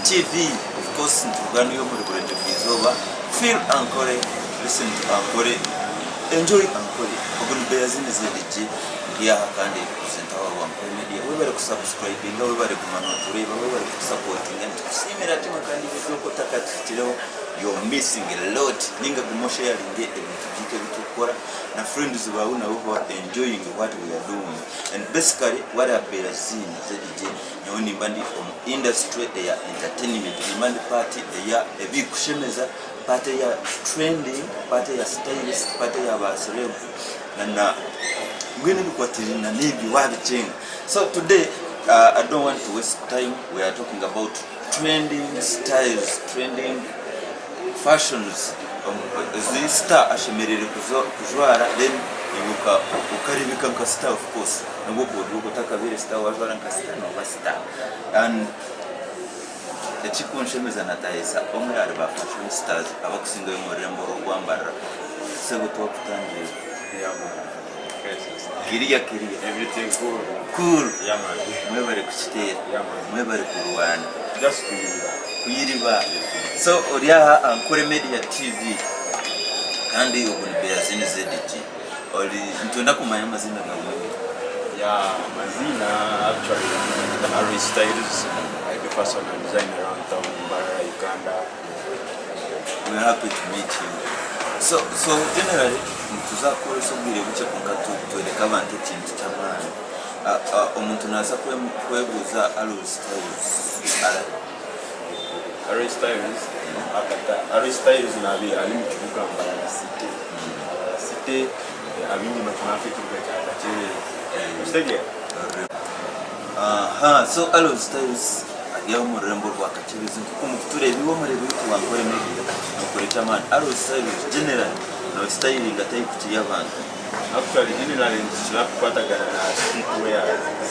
TV of course nituruga omuri Burengyerwa Izooba feel Ankole listen to Ankole enjoy Ankole ogu ni Beyazini ZG ndi aha kandi presenter wawe wa Ankole Media webare ku subscribinga webare kuguma notureeba webare kutusapotinga nitukusiimira kimwe kandi iwe oku otakatuhikireho you're missing a lot ninga guma osheyaringe ebintu byaitu ebi turikukora na friends baawe nabo ba enjoying what we are doing and basically what I've Beyazini ZG Nyowe nimba ndi omu industry eya entertainment, nimba ndi part eya ebikushemeza, part eya trending, part eya stylist, part eya ba celeb na na mbwenu ebikwatirine na n'ebyo wabikyenga. So today I don't want to waste time, we are talking about trending styles, trending fashions ezi star ashemereire kujwara then iwe okarebeka nka star of course. Nobu okuba ori otakabaire star wajwara nka star noba star and ekikunshemeza natahisa omwe ahari ba fashion stars abakusingayo omu rurembo orwa Mbarara. Sebo twakutangirira. Yeah man. Kiriya kiriya. Everything cool. Cool. Yeah man. Mwebare kukiteera. Yeah man. Mwebare kurwana. Just kuyiriba. Kuyiriba. So ori aha Ankole Media TV kandi ogu ni Beyazini ZG. Ori nitwenda kumanya amaziina gaawe mwembi. Yeah, amaziina actually Harry Styles, I do fashion and design around town in Mbarara, Uganda. We're happy to meet you. So, so generally nituza kukoresa obwire bukye kwonka tworeke abantu ekintu ky'amaani. Omuntu naaza kwebuuza Harry Styles arahi? Harry Styles akata Harry Styles nabi ari mu kibuga Mbarara City. Mbarara City abaingi nibakimanyaho nk'ekibuga kya Kakyerezi. Okitegeera? Aha, so Harry Styles ari aho omu rurembo rwa Kakyerezi nk'oku murikutureeba iwe omureebi waitu wa Ankole Media nokora eky'amaani. Harry Styles generally nostayiringa type ki y'abantu? Actually generally nitukira kukwatagana na street wear,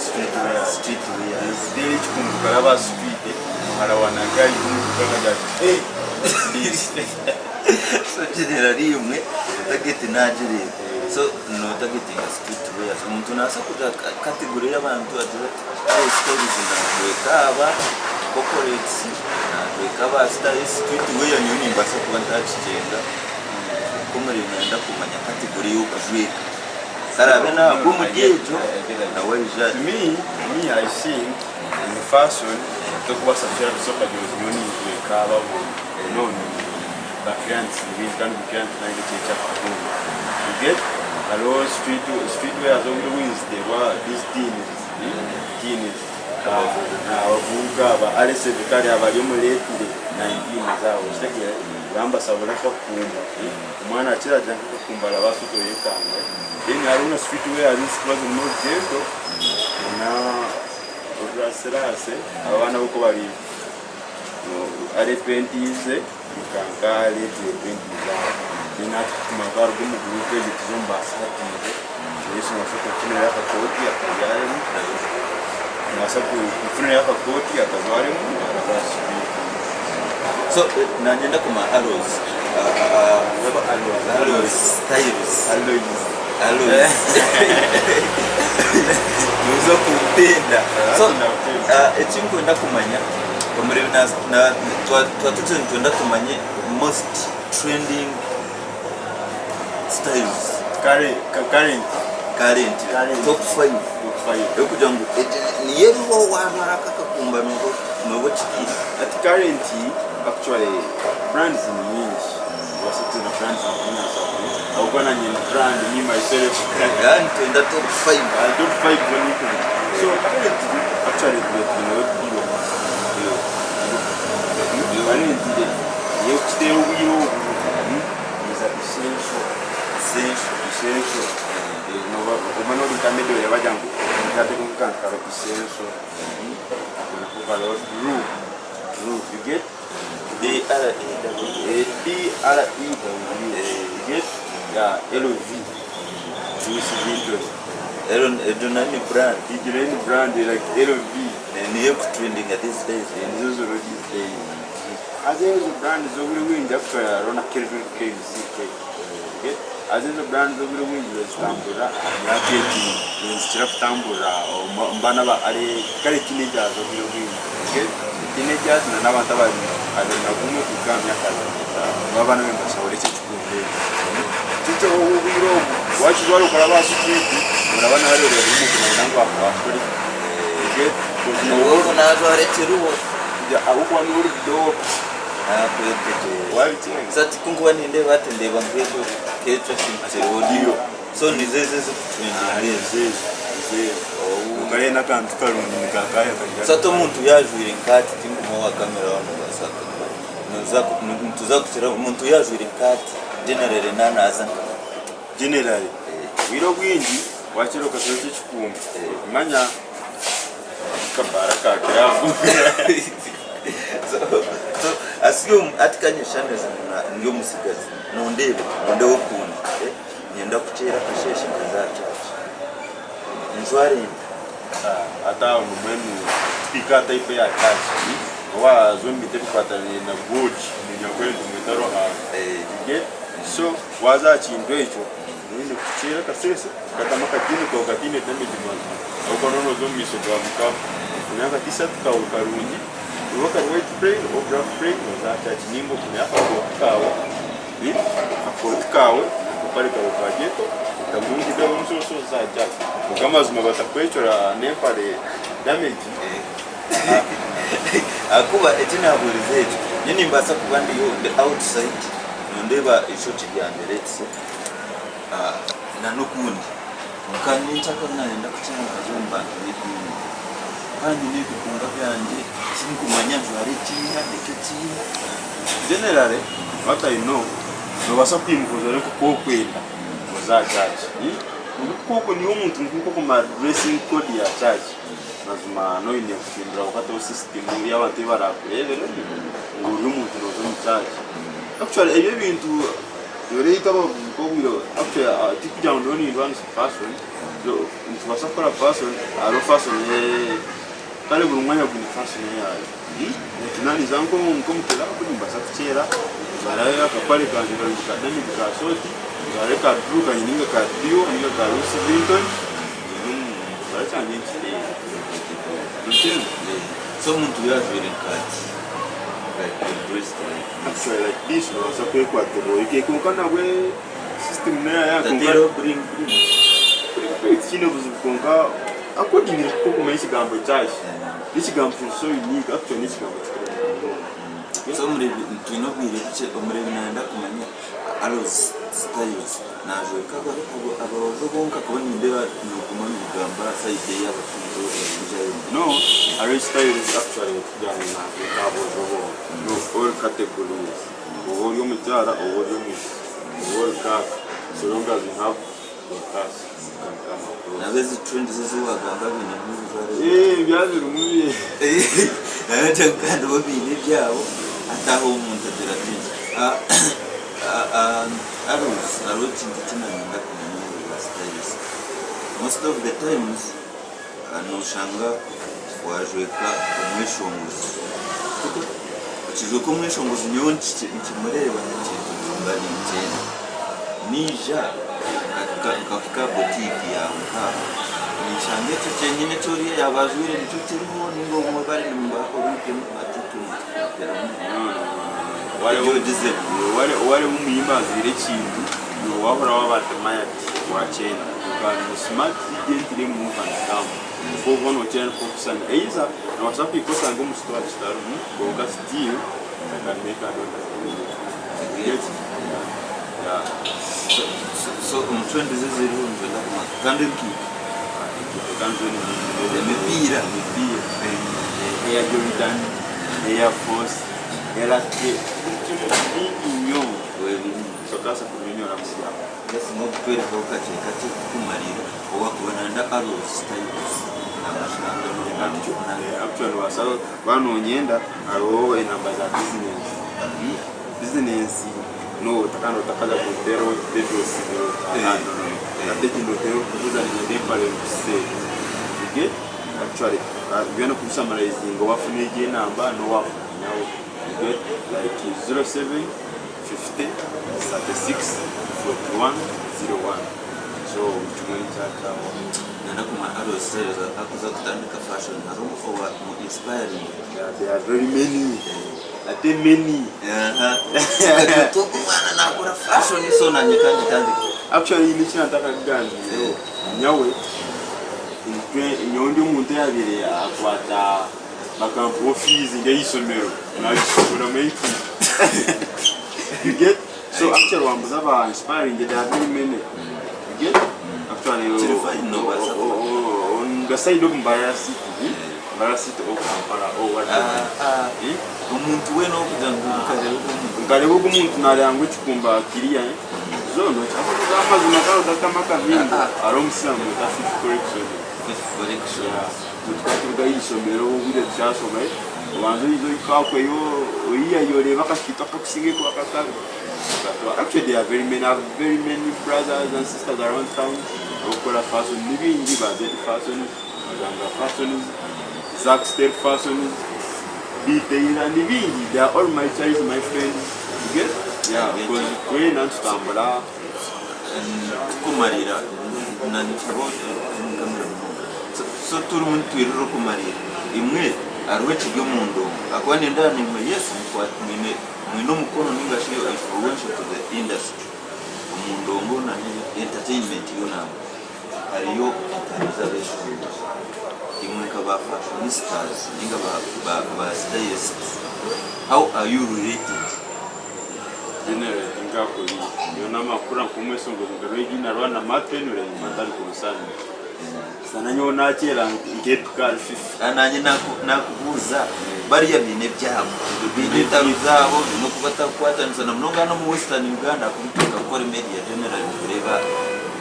street wear. Street wear. Then ekikungu karaba aha street, muhara wa nanka yaija omu duka akagira ati hey this. So generally imwe target nagireeba. So no targetinga street wears. Omuntu nabaasa kugira category y'abantu agire ati Harry Styles najweka aba corporates, najweka aba stylist, street wear nyowe nimbaasa kuba ntakigyenga. Kwonka omurimo nayenda kumanya category ey'okujweka. Ku araabe naagwa omuri egyo, nawe aija. Me, me I think in fashion tokubaasa kushara busha okagira oti nyowe ninjweka aba boona. No, no, no. Ba clients ni baingi kandi buri client naine eki eki arikukunda. You get? Hariho street, street wear z'obwire obwingi ziteerwa these teens, teens. Abavubuka aba Aleseve kare abari omu late 19 aho okitegeera bambasabura akakumba omwana akira agira nk'akakumba arabaasa okweyekanga then hariho na street wear ezikuba zirimu orugyendo na orurasirase abaana bo ku bari ari twenties nka nka late twenties aho then hati kutumara twaruga omu group egyo tuza omu ba thirties Yesu nobaasa kumufunirayo akakooti akajwaremu, nobaasa kumufunirayo akakooti akajwaremu araza aha street. So nanyenda kumanya Aloys, Aloys styles, Aloys. Aloys noza kumpenda. So ekinkwenda kumanya omuri twatugire nitwenda tumanye most trending styles. Current. Current. Current. Top 5. Top 5. Yokugira ngu egi niyo eriho wajwara aka akakumba nooba nooba okihiire. Ati current actually brands ni nyingi. Obaasa kugira brands ni nyingi ahabw'okuba nanye ndi brand me myself. Yaani nitwenda top 5. Top 5 zo ninkubita. So current actually tubaire twineho Dior. Dior. Current ey'okukiteera obwire obu is a essential. Essential. Essential. Obumwe nori nka media oreeba bagira ngu omuntu yateeka nkakantu kariho essential. Ako nako kariho drew. Drew, you get? D-R-E-W. D-R-E-W. You get? Yeah, LV. Louis Vuitton. Egyo nayo ni brand. Egyo nayo ni brand like LV. Niyo erikutrendinga these days. Nizo ziriho these days. Haza ezo brand z'obwire obwingi actually hariho na Kelvin Klein CK. Okay? Haza ezo brand z'obwire obwingi nizitamburira aha myaka egi nizikira kutamburira omu baana ba kare teenagers obwire obwingi. Okay? Teenagers na n'abantu abari 21 kuhika aha myaka 25 nibo abaana abu nibashahura eki ekikundo eki. Tikyo obwire obu wakijwara okaraba aha street oraba nawe oreeba buri muntu nayenda ngu akwakure. You get? Coz nooba Obu najwara ekiriho. Ahabw'okuba niiwe ori dope. Nakwetegyereza. Wabikyenga? So hati ku nkuba nindeeba hati ndeeba nk'ekyo nk'ekyo ekintu kiriho Ndiyo. So nizo ezo ezikutrendinga ezo. Nizo ezo, nizo ezo. Kwonka hariho n'akantu karungi nikakaya kari. So hati omuntu yaajwaire nk'ati tinkuha owa kamera wanu nobaasa nituza kukira omuntu yaajwaire nk'ati generally naanaaza nkaha? Generally obwire obwingi wakira okashara eki ekikumba manya akabaara ka club. So assume hati kanyeshanirize ndi omutsigazi nondeeba nondeeba okundi Niinyenda kuteera akasheeshe nkaza aha church. Njware nta? Hati aho mbwenu tuhika aha type eya church waaza omu bintu ebikwatiraine na God munyankore nitumweta Ruhanga you get so waaza aha kintu ekyo oine kuteera akasheeshe okatamu akadiini kaawe kataine damage mazima ahabw'okuba nooba nooza omu maisho ga Mukama oine aka t-shirt kaawe karungi oba kari white plain oba black plain oza aha church ninga oine akakooti kaawe. Akakooti kaawe n'akapare kaawe ka ghetto otamu engudo omushosho oze aha church. Kwonka amazima batakwecura n'empare damage. Ahakuba eki naabuurize ekyo, nyowe nimbaasa kuba ndiyo ndi outside nondeeba eishokye ryangye let's say n'okundi kwonka nyenkyakare naayenda kukyara nkaza omu bantu b'ediini kandi nyine ebikunga byangye tinkumanya njware kiiha ndeke kiiha. Generally what I know nobaasa kwimuka ojware nkoku okwenda oze aha church kwonka niiwe omuntu nkokumara dressing code ya church mazima noine kuhindura okataho system ei abantu ei barakureeberemu ngu ori omuntu noza omu church. Actually ebyo ebintu noreeta obwire actually tikugira ngu ndiho nindwanisa fashion, nitubaasa kukora fashion hariho fashion kare buri mwanya gwine fashion eyaayo. Naaniza nk'omu kiraabu nimbaasa kukyera njware akapare kangye karungi ka damage ka sooti, njware ka blue kangye nainga ka Dior nainga ka Louis Vuitton ngyende omu kibara kyangye nkiteere. Nokyenda? So omuntu yaajwaire nk'ati like you're dressed like this. Actually like this noobaasa kwekwatirira ohike kwonka nabwe system neeyaaya kwonka Otateereho bling bling. Bling bling tikiine buzibu kwonka according nk'okumanya ekigambo kyakyo. N'ekigambo kiri so unique actually n'ekigambo kikuru munonga. So omureebi twine obwire bukye omureebi nayenda kumanya Aloz styles najweka aboojo bonka kuba nindeeba noguma nogamba side ey'abashaija ojayo. No, Aloz styles actually tikugira ngu najweka aboojo bonka no all categories oba ori omukyara oba ori omwishiki oba ori kaaka so long as you have your cash. Nabo ezi trends ezi wagamba bainemu ebijwaro ebi. Eeh byabirimu Nabyo kandi bo baine ebyabo hati aho omuntu agira ati Arrows hariho ekintu eki nanyenda kumanya omuri ba styles most of the times noshanga wajweka omweshongozi okijweka omweshongozi nyowe nkimureeba nikintunga ninkyenda. Naija nkahika aha botiiki yaawe nk'aha, ninshanga ekyo kyenyine eki oriya yaaba ajwaire nikyo kiriho nainga obumwe bari nimubaha orwitemu ati tumuteeremu egi ogizire. Wareeba omuyimbi ajwaire ekintu, iwe wahurira waaba admired wakyenda. You can smart gently move and come. Nikwo okuba nokyenda nikwo okusana. Either nobaasa kuhika oshange omu store kitarimu kwonka still you can make an order. You get? So omu trend eziriho nitwenda kumanya kandi enkaito. Enkaito zo ni nyingi. Emipiira. Emipiira. Air Jordan, Air Force, LK, buri kimwe bingi nnyo. Tokabaasa kubinyora busya. Just n'okutwerekaho kakye kakye kukumariira owakuba nayenda Arrows styles nabashanga. Actually nobaasa kuba nonyenda hariho enamba za business. Bizinensi kandi otakaza kunteera oti David osiibire ota no no no hati egi noteera orikubuuza niinyenda empare nkuse you get actually byona kubisamarayizinga wafuna egi enamba nowafuna nyawe you get like 07 50 36 41 01 so buri kimwe nikyakyawaho. Nana kumara Aloy Styles akuza kutandika fashion hariho owa mu inspiring. Yeah, there are very many. Ate many. Kati ogu omwana nakora fashion so nanye kangitandike. Actually nikyo nataakakugambiireho. Nyowe nyowe ndi omuntu oyabaire akwata bakampa fees ndi ahaishomero nagishukuramu entyo. You get? So actually wambuza aba inspiring there are very many. You get? Actually Kiri fine nobaasa kuba. on the side of Mbarara City, Mbarara City or Kampala or whatever. Ah, ah, omuntu weena okugira ngu nkareeba ogu omuntu. Nkareeba ogu omuntu nareeba ngu ekikumba kiriya eh? Zoona okyakubuza amazima kare otatama akabingo hariho omushaija bamweta Fifth Collection. Fifth Collection. Yeah. Tukaba turuga ahaishomero obwire tukyashoma eh? Obanza oije ohike akweyo oyihayo oreebe akashiito akakusinga kuba kakabi. Actually there are very many, I have very many brothers and sisters around town abakukora fashion ni baingi ba Zed Fashions, Maganga Fashions, Zackster Fashions, B Taylor ni baingi they are all my child my friends you get yeah because twena nitutambura. Tukumariira na nikiba omukamira munonga so turimu nitwirira okumariira imwe hariho ekiri omu ndongo ahakuba nindeeba naimwe yes mwine mwine omukono ninga shi influential to the industry omu ndongo na entertainment yoona hariyo entaro z'abeshongozi imwe nka ba fashionistas ninga ba stylists how are you related? Generally tinkakuriire. Nyowe namakura nk'omweshongozi nka Ray G na Rwana Martin oreba ntari concerned. Sana nyowe nakyera nk'eduka ahari Fifi. Kandi nanye nakubuuza bariya baine ebyabo, baine entaro zaabo, baine oku batarikukwatanisa na munonga hanu omu Western Uganda ahakuba itwe nka Kore Media generally nitureeba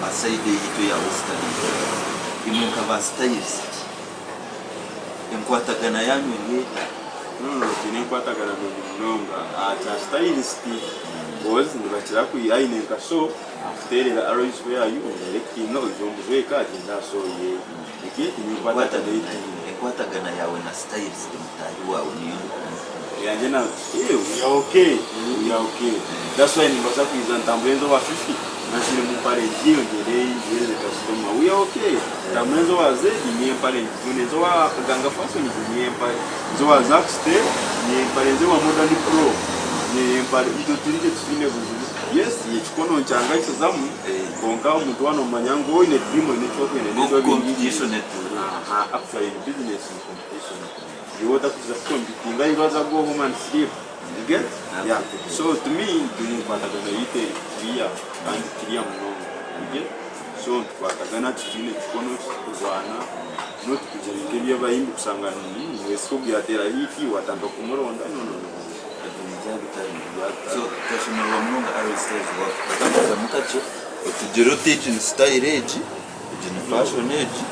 aha side eyaitu eya Western Uganda. Imwe nka ba stylist enkwatagana yanyu eri eta? No no twine enkwatagana nungi munonga aha kya stylist coz nibakira kwiha aine nka show akuterera Aloys where are you omudirectinga oija omujweka agyenda aha show yeye. Eki ninkwatagana ei twine. Enkwatagana yaawe na Styles mutaahi waawe niyo ndikumanya. Eyangye na eh we are okay, we are okay. That's why nimbaasa kwija ntambure nze owa Fifi najwaire omu mpare ngiyo ngyende ngihereze kasitoma. We are okay. Ntambure nze owa Zedi niyo empare ngijune, nze owa Kaganga Fashions niyo empare, nze owa Zaxte niyo empare, nze owa Modern Pro niyo empare. Itwe turi gye titwine buzibu. Yes ekikono nkyangakizamu kwonka omuntu waaba nomanya ngu oine dream oine eki orikwenda oine eki Competition etuura. Aha actually in business ni competition. Iwe otakukiza ku competinga you rather go home and sleep. You get? Yeah. So to me turi nkwatagana yitu eri clear kandi clear munonga. You get? So nitukwatagana titwine kikono titukurwana not kugira nk'eby'abayimbi kushanga mwesige ogu yateera hit watandika kumuronda no no no. So twashemererwa munonga Aaron Styles wakutambuzamu kakye otugire oti egi ni style egi, egi ni fashion egi.